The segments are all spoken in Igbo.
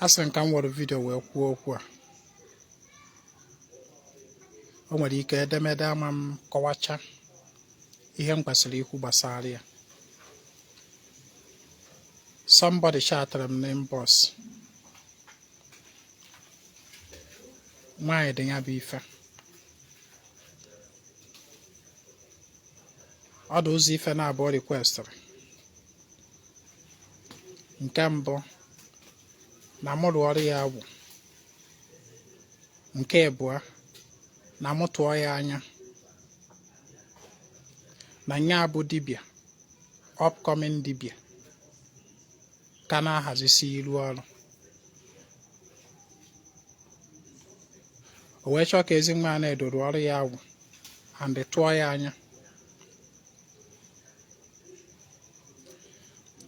A sị m ka m were video wee kwuo okwu a. O nwere ike edemede ama m kọwacha ihe m kwesịrị ikwu gbasara ya. Somebody chatara m n'inbox. Nwaanyị dị ya bụ ife. Ọ dị ụzọ ife naabọ requestịrị. Nke mbụ, na mụ rụọrọ ya agwụ. Nke ịbụa, na mụ tụọ ya anya na nya bụ dibịa, upcoming dibịa ka na-ahazisi iru ọrụ. O wee chọọ ka Ezinwa Anaedo rụọrọ ya agwụ and tụọ ya anya.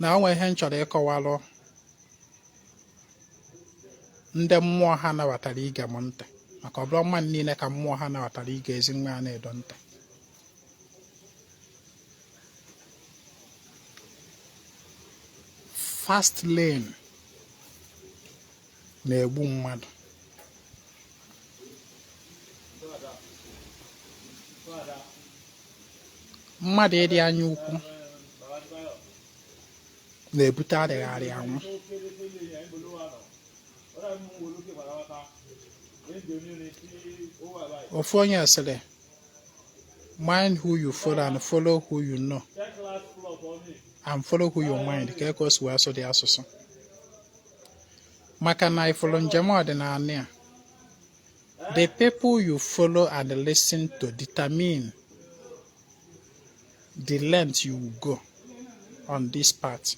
Na o nwee ihe m chọrọ ịkọwalụ ndị mmụọ ha nabatara ige m ntị, maka ọ bụrọ mmadụ niile ka mmụọ ha nabatara ige Ezinwa Anaedo ntị. Fast lane na-egbu mmadụ. Mmadụ ịdị anya ukwu na-ebute arịgharị anwụ. Ofu onye sịrị, mind who you follow and follow who you know and follow who you mind. Ka ka o si wee sụ dị asụsụ, maka na ifụlụ njem ọdịnala a, the people you follow and listen to determine the length you will go on this path,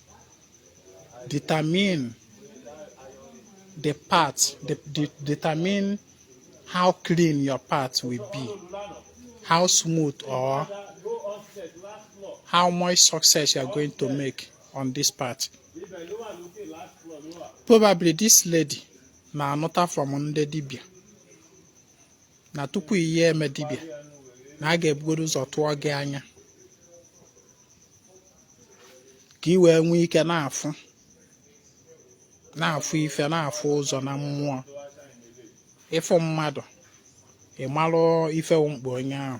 determine the path, determine how clean your path will be, how smooth or how much success you are going to make on this path. Probably this lady na-anụta from ndị dibịa na tupu ihe eme dibịa na a ga-ebugoro ụzọ tụọ gị anya ka ị wee nwee ike na-afụ na-afụ ife, na-afụ ụzọ na mmụọ. Ịfụ mmadụ, ị malụ ife mkpa onye ahụ.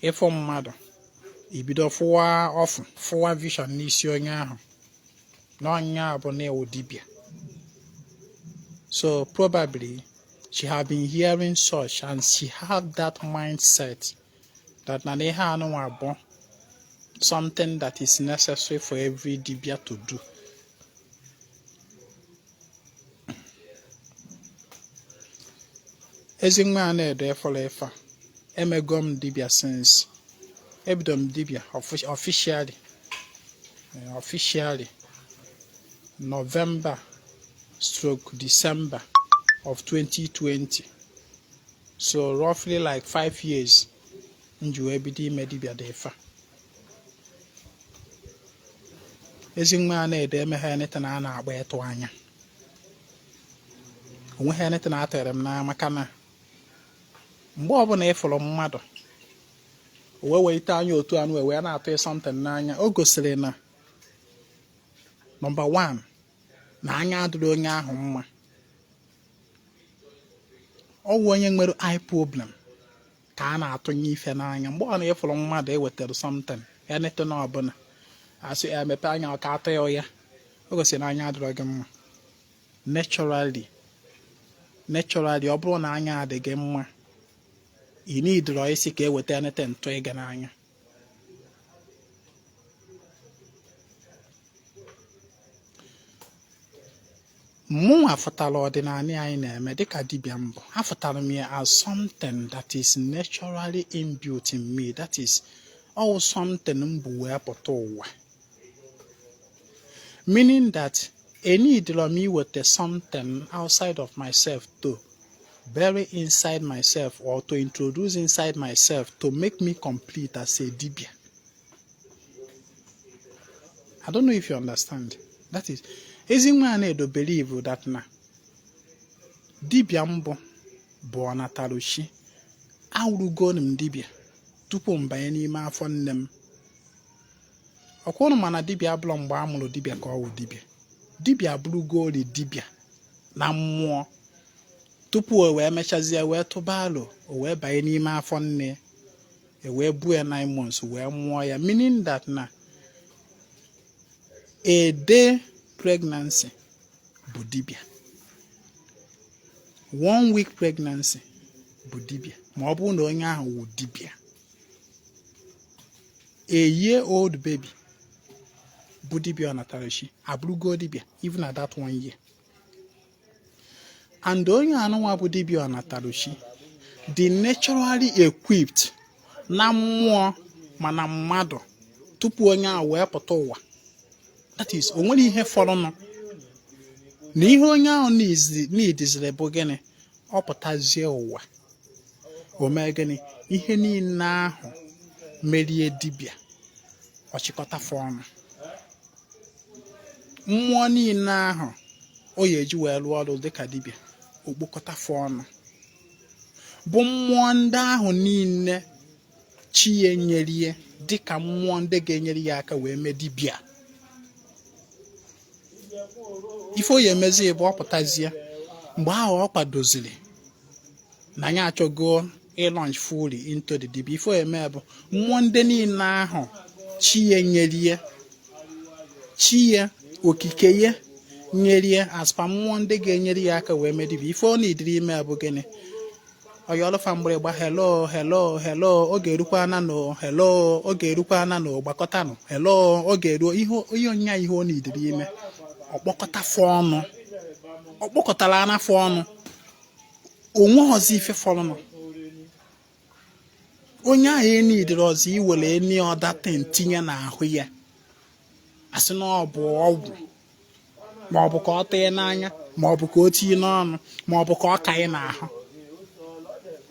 Ịfụ mmadụ, ibido fụwa ọfụ, fụwa vision n'isi onye ahụ na onye a bụ na ị wụ dibịa. So probably she have been hearing such and she have that mindset that na ihe anụnwa bụ something that is necessary for every dibia to do. Ezinwa Anaedo, efọrọ ife a, emego m dibia since ebido m dibia officially November stroke December of 2020, so roughly like 5 years m ji wee bido ime dibia dị ife a. Ezinwa Anaedo emeghe anything a na-agba ịtụ anya. Onweghị anything atụrụ m n'anya, maka na mgbe ọbụla ị fụrụ mmadụ o wee welite anya otu anụ wee na-atụ something n'anya, o gosiri na number one, na anya adịrị onye ahụ mma. Ọ wụ onye nwere eye problem ka a na-atụnye ife n'anya. Mgbe ọ na-efụrụ mmadụ ewetara something, anything ọbụla, asị ya mepe anya ọ ka atụ ya ya, o gosiri na anya adịrọ gị mma. Naturally, ọ bụrụ na anya adị gị mma, ị nidịrọ isi ka eweta anything tụọ gị n'anya. Mụnwa fụtara ọdịnala anyị na-eme dịka dibịa mbụ, afụtara m ya as something that is naturally inbuilt in me, that is all something m bụ wee pụta ụwa, meaning that enidịrọ m iweta something outside of myself to bury inside myself or to introduce inside myself to make me complete as a dibia. I don't know if you understand. That is, Ezinwa Anaedo believe that na dibia mbụ bụ ọnataruchi. Awụrụgo m dibia tupu m banye n'ime afọ nne m. Ọkwa ụnụ mana dibia abụrọ mgbe a mụrụ dibia ka ọ wụ dibia. Dibịa abụrụgori dibịa na mmụọ tupu o wee mechazie wee tụba alo, o wee banye n'ime afọ nne, e wee buo ya 9 months, wee mụọ ya, meaning that na a day pregnancy bụ dibịa, one week pregnancy bụ dibịa. Ma ọ bụrụ na onye ahụ wụ dibịa, a year old baby bụ dibịa ọnatarachi abụrụgo dibịa even at that one year. And onye anụnwa bụ dibịa ọnatarachi dị naturally equipped na mmụọ mana mmadụ tupu onye ahụ wee pụta ụwa. That is, o nwere ihe fọrọnụ na ihe onye ahụ nidiziri bụ gịnị? Ọ pụtazie ụwa, o mee gịnị? Ihe niile ahụ merie dibịa, ọchịkọta ọnụ mmụọ niile ahụ o ya eji wee rụọ ọrụ dịka dibịa, okpokọta ọnụ bụ mmụọ ndị ahụ niile chi ya nyerie dịka mmụọ ndị ga-enyere ya aka wee mee dibịa. Ife o ya emezi bụ ọ pụtazie mgbe ahụ ọ kwadoziri na ya achọgo ịlaunch fully into the dibịa. Ife o eme bụ mmụọ ndị niile ahụ chi ya nyerie, chi ya okike ya nyerie as per mmụọ ndị ga-enyere ya aka wee mee dibịa. Ife ọ na-ediri ime bụ gịnị? Ọyọlụfa mgbịrịgba, "Hello, hello, hello, oge erukwana nụ. Hello, oge erukwana nụ. Gbakọtanụ. Hello, oge eruo." Ihe ihe onyinye, ihe ọ na-ediri ime, ọkpọkọta fọ ọnụ, ọ kpọkọtara anafọ ọnụ onwe ọzọ. Ife fọrọnụ, onye ahụ enidiri ọzọ iwere any other thing tinye n'ahụ ya, asị na ọ bụ ọgwụ, ma ọ bụ ka ọ tee n'anya, ma ọ bụ ka o tinye n'ọnụ, ma ọ bụ ka ọ kaị n'ahụ,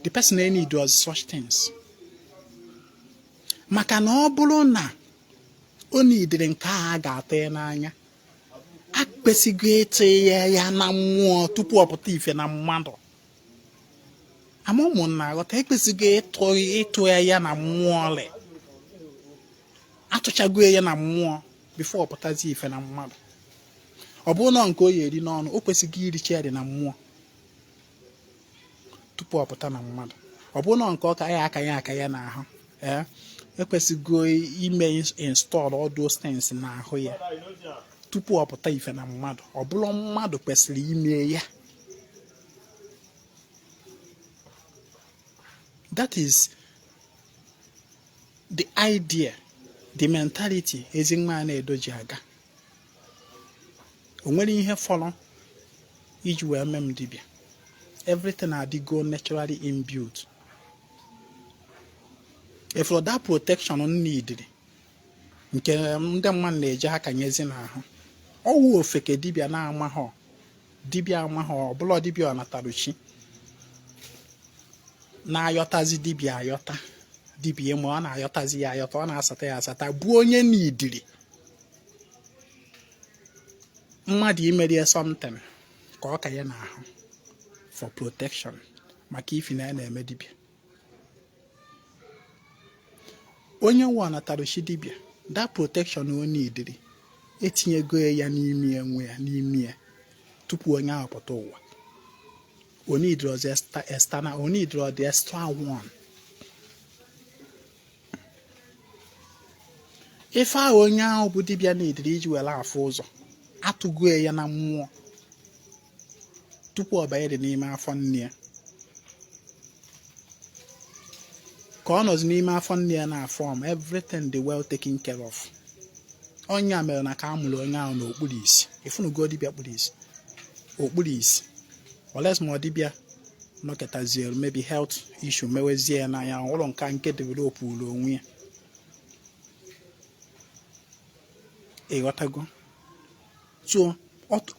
the person need does such things. Maka na ọ bụrụ na o nidiri nke a ga-ate n'anya, akpesigo ịtị ya ya na mmụọ tupu ọ pụta ife na mmadụ. Ama ụmụnna aghọta, ekpesigo ịtụ ya ya na mmụọ le atụchago ya na mmụọ before ọ pụtazi ife na mmadụ. Ọ bụrụ na nke o ya eri n'ọnụ, o kwesịghị iricha ya dị na mmụọ tupu ọ pụta na mmadụ. Ọ bụrụ na nke ọ ka ya aka ya aka ya n'ahụ, ee, ekwesịgo ime install all those things n'ahụ ya tupu ọ pụta ife na mmadụ. Ọ bụrụ mmadụ kwesịrị ime ya. That is the idea, the mentality Ezinwa Anaedo ji aga. O nwere ihe fọrọ iji wee mee m dibịa? Everything adịgo naturally inbuilt. If that protection needed, nke ndị mmadụ na-eji aka nyezi n'ahụ, ọwụ ofeke dibịa na-amaghọ dibịa, amaghọ ọbụla dibịa ọnataruchi na-ayọtazi dibịa ayọta dibịa, ma ọ na-ayọtazi ya ayọta, ọ na-asata ya asata, bụ onye n'idiri mmadụ imerie something ka ọ ka ya n'ahụ for protection, maka ifi na ya na-eme dibịa. Onye nwe ọnataruchi dibịa, that protection o nidiri, etinyego ya n'ime ya, nwe ya n'ime ya tupu onye ahụ pụta ụwa. O nidiri ọzọ external, o nidiri the extra one. Ife ahụ onye ahụ bụ dibịa nidiri iji were afụ ụzọ, atụgo ya na mmụọ tupu ọ banye dị n'ime afọ nne ya. Ka ọ nọzi n'ime afọ nne ya na form, everything dị well taken care of. Onye a mere na ka a mụrụ onye ahụ n'okpuru isi, ịfụnụgo dibịa kpuru isi, okpuru isi, unless ma ọ dibịa nọkọtaziere maybe health issue mewezie ya n'anya ụlọ nka nke developụrụ onwe ya. Ịghọtago? So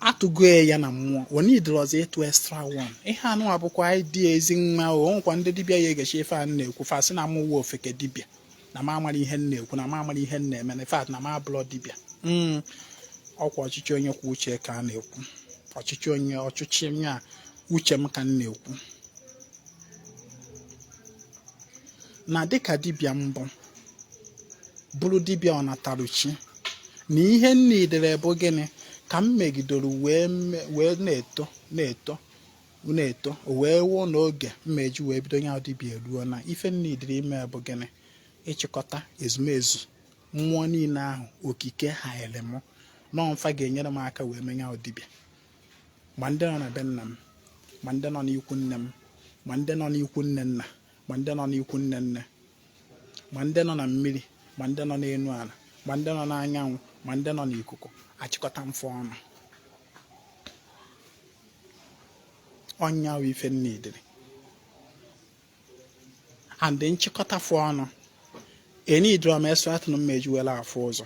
atụgo ya na mmụọ, o nidiri ọzọ ịtụ extra one. Ihe anụ abụkwa idea Ezinwa. O nwekwa ndị dibịa ya egechi ife a na-ekwu, fa sị na m wụ ofeke dibịa, na m amara ihe m na-ekwu, na m amara ihe m na-eme, na in fact na m abụrọ dibịa. Ọkwa ọchịchị onye kwuo uche ka a na-ekwu, ọchịchị onye ọchịchị nya uche m ka m na-ekwu. Na dịka dibịa mbụ bụrụ dibịa ọnataruchi, na ihe m nidere bụ gịnị? Ka m megidoro wee na-eto, na-eto, na-eto, o wee wụọ n'oge mmeji wee bido nya dibịa eruo na ife nnidiri ime bụ gịnị? Ịchịkọta ezumezu mmụọ niile ahụ okike haere m nọọ mfa ga-enyere m aka wee menye dibịa, ma ndị nọ na be nna m, ma ndị nọ n'ikwu nne m, ma ndị nọ n'ikwu nne nna, ma ndị nọ n'ikwu nne nne, ma ndị nọ na mmiri, ma ndị nọ n'elu ala, ma ndị nọ n'anyanwụ, ma ndị nọ n'ikuku. Achịkọta mfe ọnụ ọnya wụ ife nnidiri and nchịkọta fụ ọnụ enidiri m eso atụnụ mmeji were afụ ụzọ.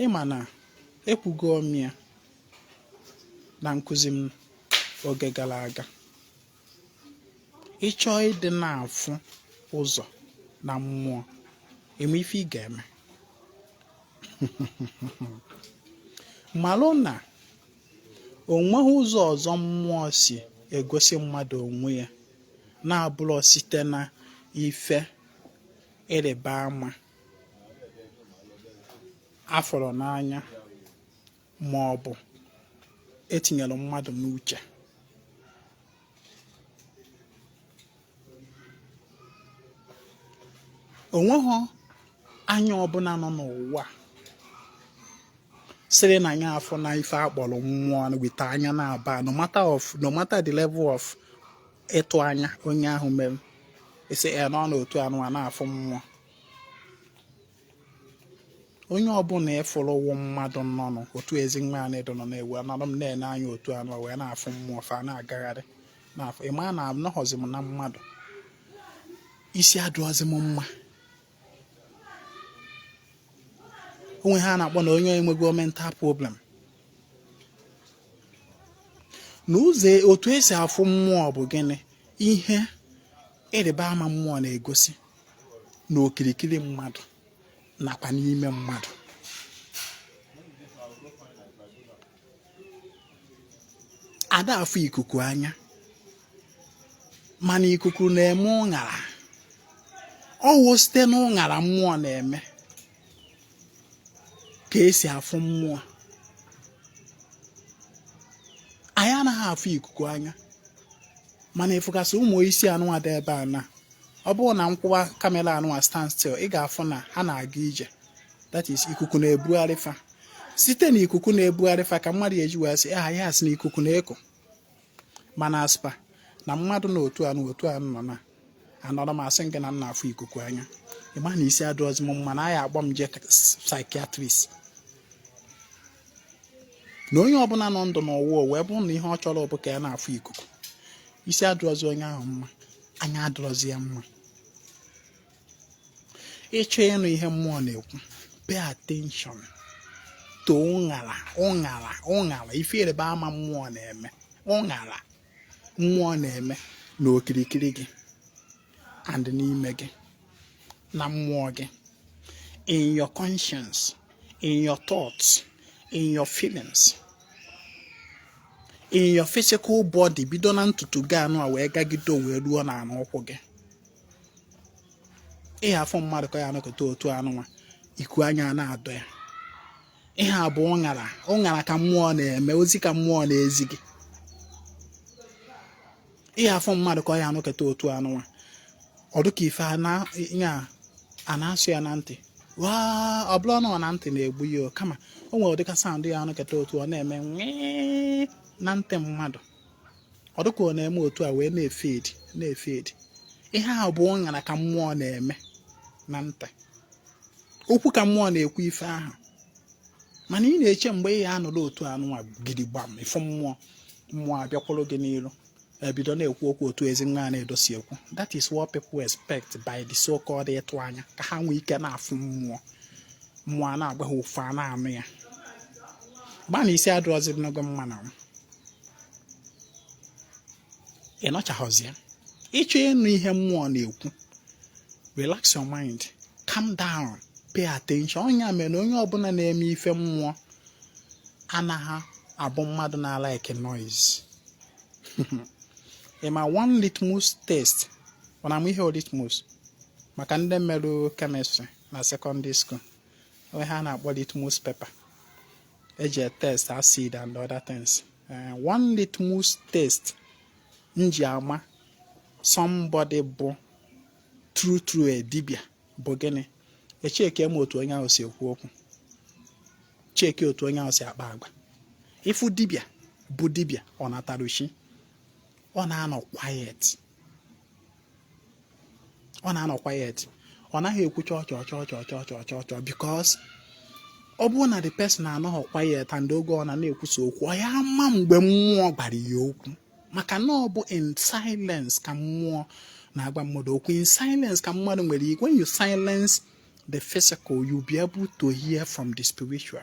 Ịma na ekwugo m ya na nkụzi m oge gara aga, ịchọọ ịdị na-afụ ụzọ na mmụọ, eme ife ị ga-eme, malụ na o nweghị ụzọ ọzọ mmụọ si egosi mmadụ onwe ya na-abụrọ site na ife ịrịba ama afụrụ n'anya ma ọ bụ etinyere mmadụ n'uche. O nweghị anya ọbụla nọ n'ụwa sịrị na anya afụ na ife akpọrọ mmụọ wite anya na-aba, no matter the level of ịtụ anya onye ahụ mere esi ya nọ n'otu anụ a na-afụ mmụọ. Onye ọbụla ịfụrụ wụ mmadụ nọnụ otu ezi nwa a na-edo nọ na-ewu anọrọ m na-ene anya otu anụ wee na-afụ mmụọ fa na-agagharị na-afụ, ịma na anọghọzi m na mmadụ, isi adụọzi m mma. Onwe ha na-akpọ na onye enwego mental problem. Na ụzọ otu esi afụ mmụọ bụ gịnị? Ihe ịrịba ama mmụọ na-egosi n'okirikiri mmadụ nakwa n'ime mmadụ. Ada afụ ikuku anya, mana ikuku na-eme ụṅara. Ọwụ site n'ụṅara mmụọ na-eme ka esi afụ mmụọ. Anyị anaghị afụ ikuku anya, mana ịfụgasị ụmụ isi anụnwa dị ebe a na ọ bụrụ na nkwụwa camera anụnwa stand still, ị ga-afụ na ha na-aga ije. That is, ikuku na-ebugharị fa. Site na ikuku na-ebugharị fa ka mmadụ eji wee sị aha ya asị na ikuku na-eko. Mana aspa na mmadụ na otu anụ otu anụ nọ na anọrọ m asị gị na m na-afụ ikuku anya, ịma na isi adịrọzi m mma, na aya akpọ m jee psychiatrist. Na onye ọbụla nọ ndụ n'ụwa wee bụrụ na ihe ọ chọrọ bụ ka ya na-afụ ikuku, isi adịrọzi onye ahụ mma, anya adịrọzi ya mma. Ịchọ ịnụ ihe mmụọ na-ekwu, pay attention to ụṅara, ụṅara, ụṅara, ife ịrịba ama mmụọ na-eme, ụṅara mmụọ na-eme n'okirikiri gị and n'ime gị na mmụọ gị, in your conscience, in your thoughts, in your feelings, in your physical body. Bido na ntutu gị anụ a wee gagide wee ruo na anụ ụkwụ gị. Ihe afọ mmadụ ka ya anọkọta otu anụnwa, iku anya na-adọ ya. Ihe a bụ ụṅara, ụṅara ka mmụọ na-eme, ozi ka mmụọ na-ezi gị. Ihe afọ mmadụ ka ọ ya anọkọta otu anụnwa, ọ dịka ife a na-asụ ya na ntị, waa, ọ bụrụ na ọ na ntị na-egbu ya, kama o nwere ụdịka sound ya anọkọta otu ọ na-eme nwee na ntị mmadụ, ọ dịka ọ na-eme otu a wee na-efade, na-efade. Ihe a bụ ụṅara ka mmụọ na-eme na ntị, okwu ka mmụọ na-ekwu ife ahụ. Mana ị na-eche mgbe ị ya anụrụ otu anụnwa gidigbam, ịfụ mmụọ, mmụọ abịakwụrụ gị n'ilu ebido na-ekwu okwu otu ezi nwa na-edosi ekwu. That is what people expect by the so-called ịtụ anya, ka ha nwee ike na-afụ mmụọ, mmụọ a na-agba ha ofu a na-anụ ya. Gba na isi adịrọzi n'ogo mma na ị nọchaghọzi ya. Ịchọ ịnụ ihe mmụọ na-ekwu, relax your mind, calm down, pay attention. Onye mere na onye ọbụla na-eme ife mmụọ anaghị abụ mmadụ na-alike noise. Ị ma one litmus test, ọ na-amụ ihe litmus maka ndị merụ chemistry na secondary school, onwe ha na-akpọ litmus paper. Eji test acid and other things. One litmus test m ji ama somebody bụ true true a dibia bụ gịnị? Echeke m otu onye ahụ si ekwu okwu, cheke otu onye ahụ si akpa agwa. Ị fụ dibia bụ dibia ọ natara chi, ọ na-anọ quiet, ọ na-anọ quiet, ọ naghị ekwu chọọ chọọ chọọ chọọ chọọ chọọ chọọ chọọ, because ọ bụrụ na the person anọghị quiet and oge ọ na na-ekwusa okwu, ọ ya ama mgbe mmụọ gwara ya okwu, maka na ọ bụ in silence ka mmụọ na-agwa mmadụ okwu. In silence ka mmadụ nwere ike, when you silence the physical, you be able to hear from the spiritual.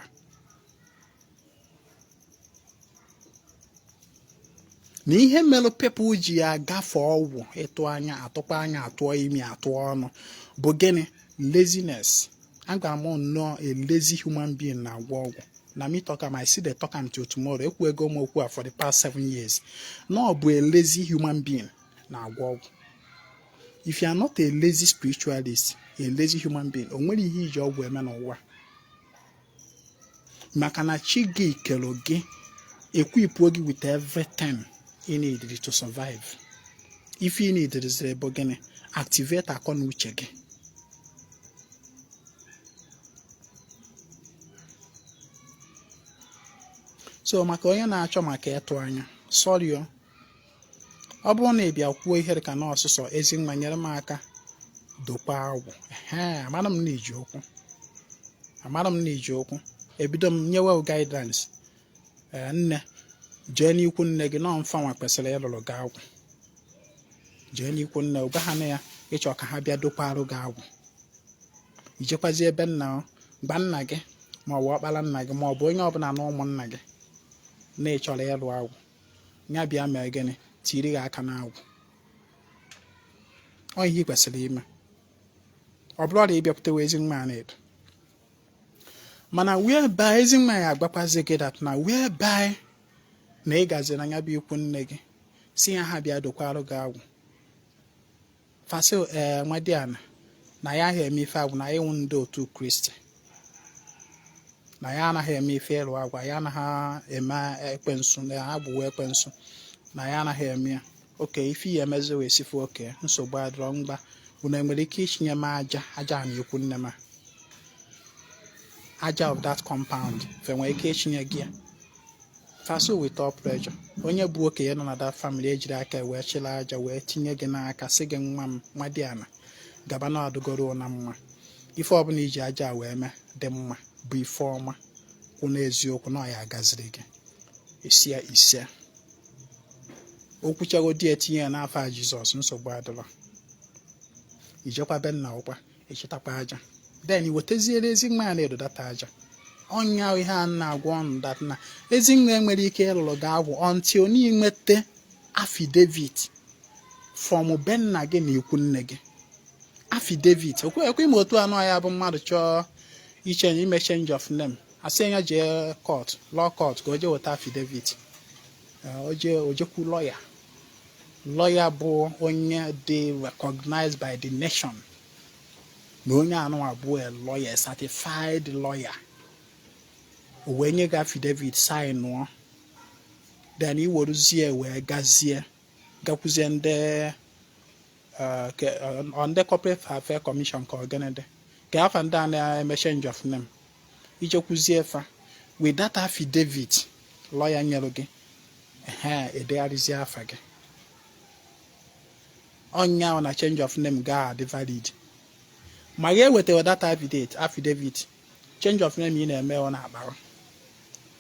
Na ihe mere people ji agafe ọgwụ ịtụ anya, atụkwa anya, atụọ imi, atụọ ọnụ bụ gịnị? Laziness. Agwara m nnọọ a lazy human being na-agwọ ọgwụ. Na me talk am, I still dey talk am till tomorrow. Ekwuego m okwu a for the past 7 years na ọ bụ a lazy human being na-agwọ ọgwụ. If you are not a lazy spiritualist, a lazy human being, o nwere ihe iji ọgwụ eme n'ụwa, maka na chi gị kere gị, equipuo gị with everything you need to survive. Ife ị need bụ gịnị? Activate akọ na uche gị. So maka onye na-achọ maka ịtụ anya, sorry o, ọ bụrụ na ị bịa kwuo ihe dịka na ọsụsọ Ezinwa nyere m aka dokwa agwụ, ee, amara m na iji okwu, amara m na iji okwu, ebido m nyewe guidance. Ee, nne, jee n'ikwu nne gị, nọ mfanwa kwesịrị ịlụrụ gị agwụ. Jee n'ikwu nne, gwa ha na ya ịchọ ka ha bịa dokwarụ gị agwụ. Ijekwazi ebe nna, gba nna gị ma ọ bụ ọkpara nna gị ma ọ bụ onye ọbụla na ụmụnna gị na ị chọrọ ịlụ agwụ, ya bịa mee gịnị? Tiri gị aka n'agwụ. Ọ ihe ị kwesịrị ime. Ọ bụrụ na ị bịakwutewe Ezinwa Anaedo, mana whereby Ezinwa ya agwakwazi gị that na whereby na ị gaziri anya bụ ikwu nne gị, si ya ha bịa dokwarụ gị agwụ, fa sị ee, nwadiana, na ya ahụ eme ife agwụ, na ịwụ ndị otu Kristi, na ya anaghị eme ife ịlụ agwụ, ya anaghị eme ekwensu, na ya abụwe ekwensu, na ya anaghị eme ya. Okay, ife ya emezi wee sifu. Okay, nsogbu adịrọ. Mgba unu enwere ike ichinye m aja, aja na ikwu nne m, aja of that compound, fe nwere ike ichinye gị ya? Fa sị with all pleasure. Onye bụ okenye nọ na that family ejiri aka wee chịrị aja wee tinye gị n'aka, sị gị, "Nwa m, nwadiana, gaba na adụgoro na mma. Ife ọbụla iji aja wee mee dị mma bụ ife ọma kwụ n'eziokwu na ọ ya agaziri gị." Isi ya ise okwuchago di etinye ya n'afọ a Jizọs, nsogbu adịrọ. Ijekwa be nna ụkwa, echetakwa aja, then iwetaziere Ezinwa Anaedo that aja. Ọnya ihe a na-agwa ọnụ that na Ezinwa enwere ike ịlụrụ gị agwụ until na inweta affidavit from be nna gị na ikwu nne gị. Affidavit ekwe ma otu anụ ya bụ mmadụ chọọ iche ime change of name, asị ya jee court, law court, ka o jee weta affidavit. Ojekwu lawyer, lawyer bụ onye dị recognized by the nation na onye anụnwa bụ a lawyer, certified lawyer, o wee nye gị affidavit, sign nụọ, then iweruzie wee gazie gakwuzie ndị ndị Corporate Affairs Commission, ka ọ gịnị dị ka afa ndị a na-eme change of name, ijekwuzie fa with that affidavit lawyer nyere gị, ehe, edegharịzie afa gị. Ọnya ahụ na change of name ga-adị valid. Ma ga eweta that affidavit, change of name ị na-eme, ọ na-akpara,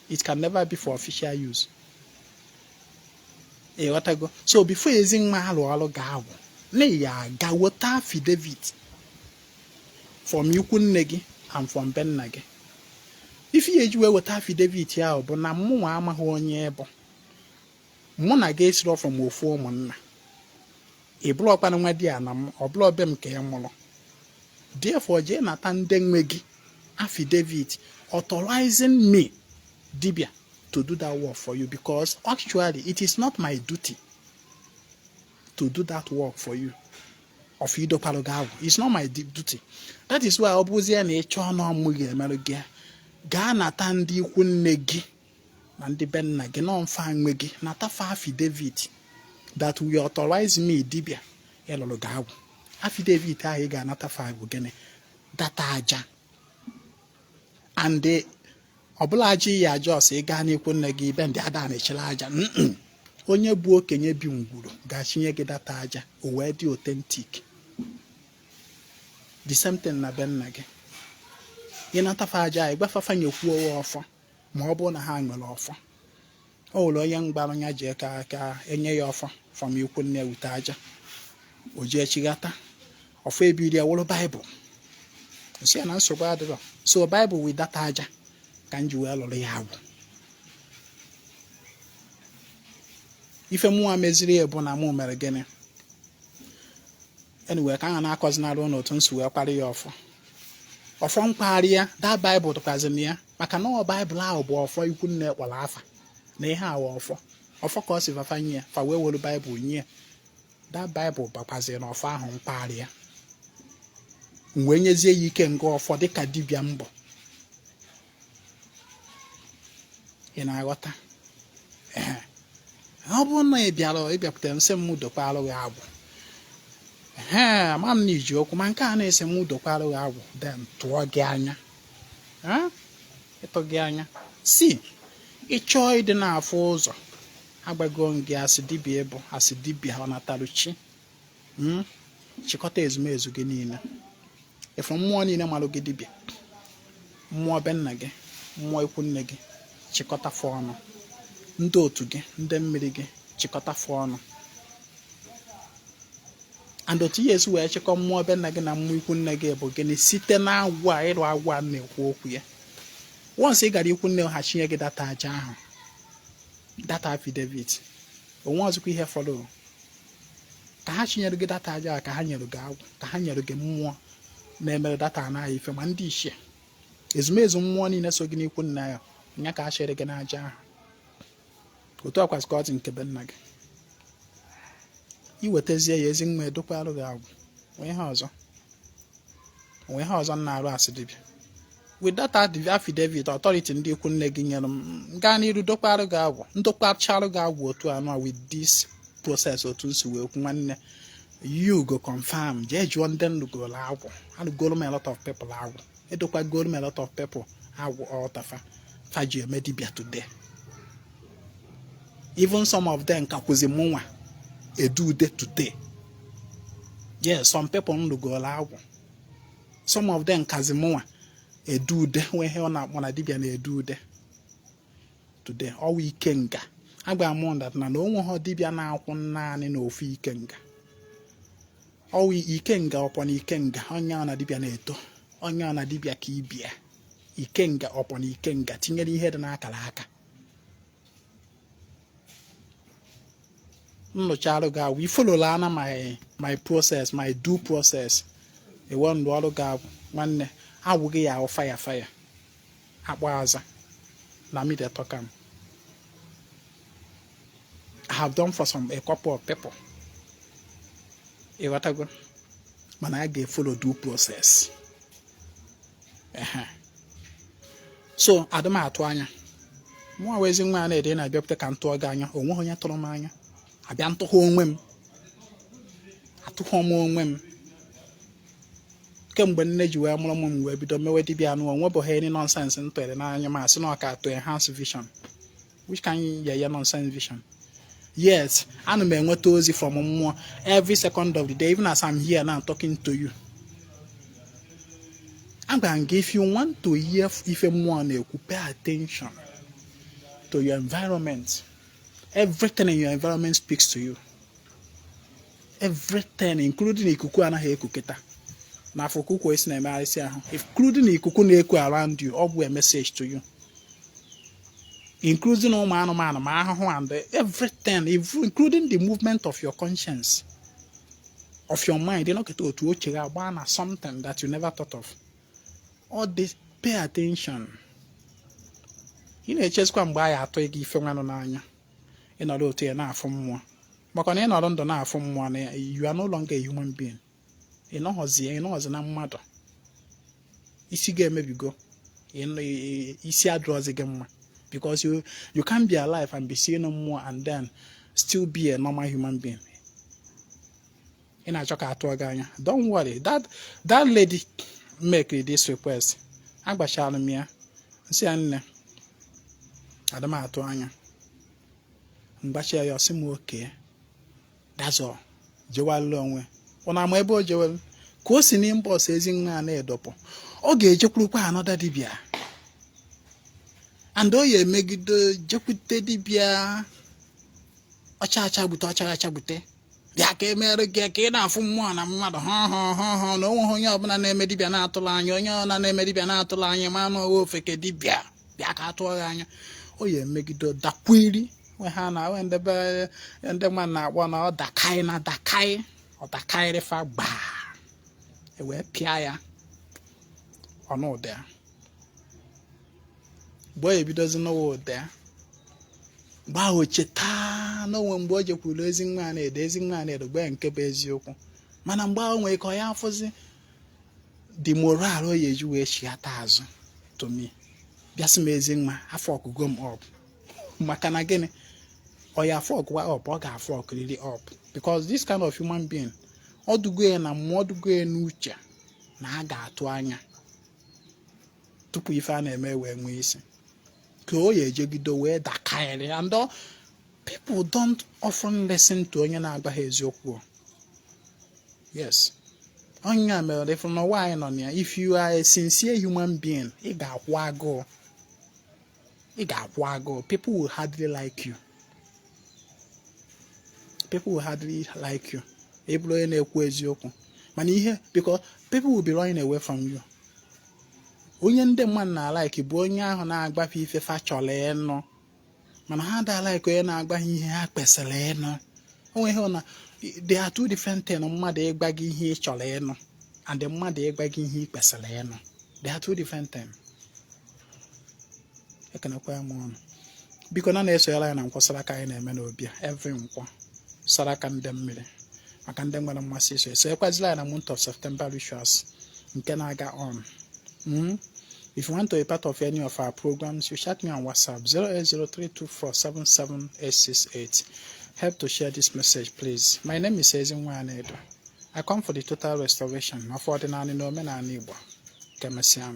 it can never be for official use. Ịghọtago? So before Ezinwa alụ ọrụ ga-agwụ na ya aga weta affidavit from ikwu nne gị and from be nna gị. Ife ya eji wee weta affidavit ahụ bụ na mụnwa amaghị onye bụ, mụ na gị esiro from ofu ụmụnna, ị bụrụ ọkpara nwa di ya na m, ọ bụrụ be m ka ị mụrụ. Therefore, jee nata ndị nwe gị affidavit authorizing me, dibia, to do that work for you, because actually it is not my duty to do that work for you of idokwarụ gị agwụ. It's not my duty. That is why ọ bụzie na ị chọọ na ọmụ ga-emerụ gị. Gaa nata ndị ikwu nne gị na ndị be nna gị nọ mfa nwe gị, nata fa affidavit that will authorize me, dibịa, ịlụrụ gị agwụ. Affidavit ahụ ị ga-anata fa bụ gịnị? That aja. And ọbụla aja iyi aja ọsọ ị gaa n'ikwu nne gị ibe ndị ada na-echere aja, onye bụ okenye bi ngwuru ga-achinye gị that aja, o wee dị authentic. The same thing na be nna gị. Ịnatafa aja, ịgbafafa nyekwuo ọfọ, ma ọ bụrụ na ha nwere ọfọ. O nwere onye mgbarụ ya jee ka enye ya ọfọ from ikwu nne wute aja, o jee chighata, ọfọ ebiri ya wụrụ Baịbụl. Nsi ya na nsogbu adịrọ. So Baịbụl with that aja ka m ji wee lụrụ ya agwụ. Ife mụnwa meziri ya bụ na mụ mere gịnị? Anyway, ka a na-akọzinara ụnụ otu nsi wee kparị ya ọfọ. Ọfọ mkpagharị ya, that Baịbụl dịkwazị ya, maka na ọ Baịbụl ahụ bụ ọfọ ikwu nne kpọrọ afa na ihe awa ọfọ. Ọfọ ka ọ si fafa nye ya, fa wee were Baịbụl nye ya. That Baịbụl bakwaziri na ọfọ ahụ mkpagharị ya, m wee nyezie ya ike nga ọfọ dịka dibịa mbụ. Ị na-aghọta? Ee, ọ bụrụ na ị bịara, ị bịakwutere m sị m dokwarụ gị agwụ, ee, ama m na iji okwu, ma nke a na-ese m dokwarụ gị agwụ, then tụọ gị anya, ịtụ gị anya si ị chọọ ịdị na-afụ ụzọ. Agbago m gị asị dibịa, ịbụ asị dibịa ọ natara chi. Chịkọta ezumezu gị niile, ịfụ mmụọ niile malụ gị dibịa, mmụọ be nna gị, mmụọ ikwu nne gị, chịkọta fụ ọnụ, ndị otu gị, ndị mmiri gị, chịkọta fụ ọnụ. And otu ihe esi wee chịkọ mmụọ be nna gị na mmụọ ikwu nne gị bụ gịnị? Site na agwụ a, ịrụ agwụ a na-ekwu okwu ya. Once ị gara ikwu nne ha chinye gị that aja ahụ, that affidavit, onwe ọzọkwa ihe fọdụrụ ka ha chinyere gị that aja, ka ha nyere gị agwụ, ka ha nyere gị mmụọ na-emere that anaghị ife, ma ndị ichie, ezumezu mmụọ niile so gị n'ikwu nna ya nya ka a chere gị n'aja ahụ. Otu a kwasị ka ọ dị nke be nna gị. Iwetazie ya, ezi nwa, edokwarụ gị agwụ. Onwe ihe ọzọ, onwe ihe ọzọ m na-arụ asị dibịa. With that affidavit authority ndị ikwu nne gị nyere m, gaa n'iru dokwarụ gị agwụ, ndokwacharụ gị agwụ otu anụ a with this process otu nsi wee kwu. Nwanne, you go confirm. Jee jụọ ndị nlugoro agwụ. Alụgoro m a lot of people agwụ, edokwagoro m a lot of people agwụ ọtafa fa ji eme dibịa today. Even some of them ka kwụzi mụnwa edu ude today. Yes, some people nlugoro agwụ, some of them kazi mụnwa edu ude, nwee ihe ọ na-akpọ na dibịa na-edu ude today. Ọwa ikenga agba m that na onwe ha dibịa na-akwụ naanị n'ofu ikenga. Ọwa ikenga ọpọ na ikenga, onye ọ na dibịa na-eto, onye ọ na dibịa ka ibia ikenga ọpọ na ikenga tinyere ihe dị n'akara aka. Nnụcharụ gị agwụ, ifololo ana my process, my due process, ewe ndụ ọrụ gị agwụ. Nwanne, agwụ gị ya ahụ fire fire akpọ aza na me dey talk am. I have done for some a couple of people, ịghọtago? Mana a ga-efolo due process. Ehe, so adị m atụ anya mụnwa wezi nwa a na-ede na-abịakwute ka m tụọ gị anya. Onweghị onye tụrụ m anya abịa ntụghị onwe m, atụghị m onwe m kemgbe nne ji wee mụrụ m wee bido mewe dibịa anụ. Onwebụghị any nonsense m tụrụ n'anya m asị na ọ ka to enhance vision, which can yeye nonsense vision. Yes, ana m enweta ozi from mmụọ every second of the day, even as I'm here now talking to you. Agwara m gị, if you want to hear ife mmụọ na-ekwu, pay attention to your environment. Everything in your environment speaks to you, everything, including ikuku anaghị eku kịta na afọ kuku esi na-emegharịsị ahụ, including ikuku na-eku around you, ọ bụ a message to you, including ụmụ anụmanụ ma ahụhụ and everything, including the movement of your conscience, of your mind. Ịnọkịta otu oche gị agba na something that you never thought of. All this, pay attention. Ị na-echezikwa mgbe anyị atụ gị ife nwanụ n'anya, ịnọrọ otu ya na-afụ mmụọ, maka na ịnọrọ ndụ na-afụ mmụọ na you are no longer a human being. Ịnọghọzi na mmadụ, isi ga-emebigo. Isi adịrọzi gị mma, because you can't be alive and be seeing mmụọ and then still be a normal human being. Ị na-achọ ka atụọ gị anya. Don't worry, that lady make this request, agbachara m ya, nsị ya, "Nne, ada m atụ anya." Mgbachi ya, ọsị m, "Okay, that's all." Jewalụ onwe ọ na-ama ebe o jewelu ka o si n'inbox Ezinwa na-edọpụ. Ọ ga-ejekwurukwa another dibịa and o ya emegide jekwute dibịa ọcha achagbute, ọcha achagbute, bịa ka emere gị ka ị na-afụ mmụọ na mmadụ ha ha ha ha na onweghị onye ọbụla na-eme dibịa na-atụla anya, onye ọbụla na-eme dibịa na-atụla anya ma anụ ọwa ofeke. Dibịa bịa ka atụọ ya anya, o ya emegide dakwiri nwe ha na nwe ndị be ndị mmadụ na-akpọ na ọ dakai na dakai, ọ dakaịrịfa gbaa, e wee pịa ya ọnụ ụda ya. Mgbe ọ ebidozi n'ụwa ụda ya, mgbe ahụ cheta n'onwe mgbe o jekwuru Ezinwa na-edo, Ezinwa na-edo gbe nke bụ eziokwu. Mana mgbe ahụ nwere ka ọ ya afụzi the moral o ya eji wee chiata azụ to me, bịa sị m, "Ezinwa, afọ ọkụgo m up." Maka na gịnị? Ọ ya afọ ọkụwa up, ọ ga-afọ ọkụriri up, because this kind of human being, ọ dugo ya na mmụọ, ọ dugo ya n'uche na a ga-atụ anya tupu ife a na-eme wee nwee isi ka o ya ejegide wee dakaịrị. And people don't often listen to onye na-agba ha eziokwu. Yes, onye a mere ife n'ụwa anyị nọ na ya. If you are a sincere human being, ị ga-akwụ agụụ, ị ga-akwụ agụụ. People will hardly like you, people will hardly like you ị bụrụ onye na-ekwu eziokwu. Mana ihe, because people will be running away from you. Onye ndị mmadụ na-alike bụ onye ahụ na-agbafe ife fa chọrọ ịnụ, mana ha da like onye na-agba ha ihe ha kwesịrị ịnụ. Onwe ihe na they are two different things. Mmadụ ịgba gị ihe ị chọrọ ịnụ and mmadụ ịgba gị ihe ị kwesịrị ịnụ, they are two different things. Ekenekwa m ọnụ. Biko, na na-esonyere anyị na nkwọ saraka anyị na-eme n'obi a every nkwọ, saraka ndị mmiri, maka ndị nwere mmasị iso. Esonyekwazila anyị na month of September rituals nke na-aga on. If you want to be part of any of our programs, you chat me on WhatsApp 08032477868. Help to share this message, please. My name is Ezinwa Anaedo. I come for the total restoration of ọdịnala na omenala Igbo. Ka emesịa.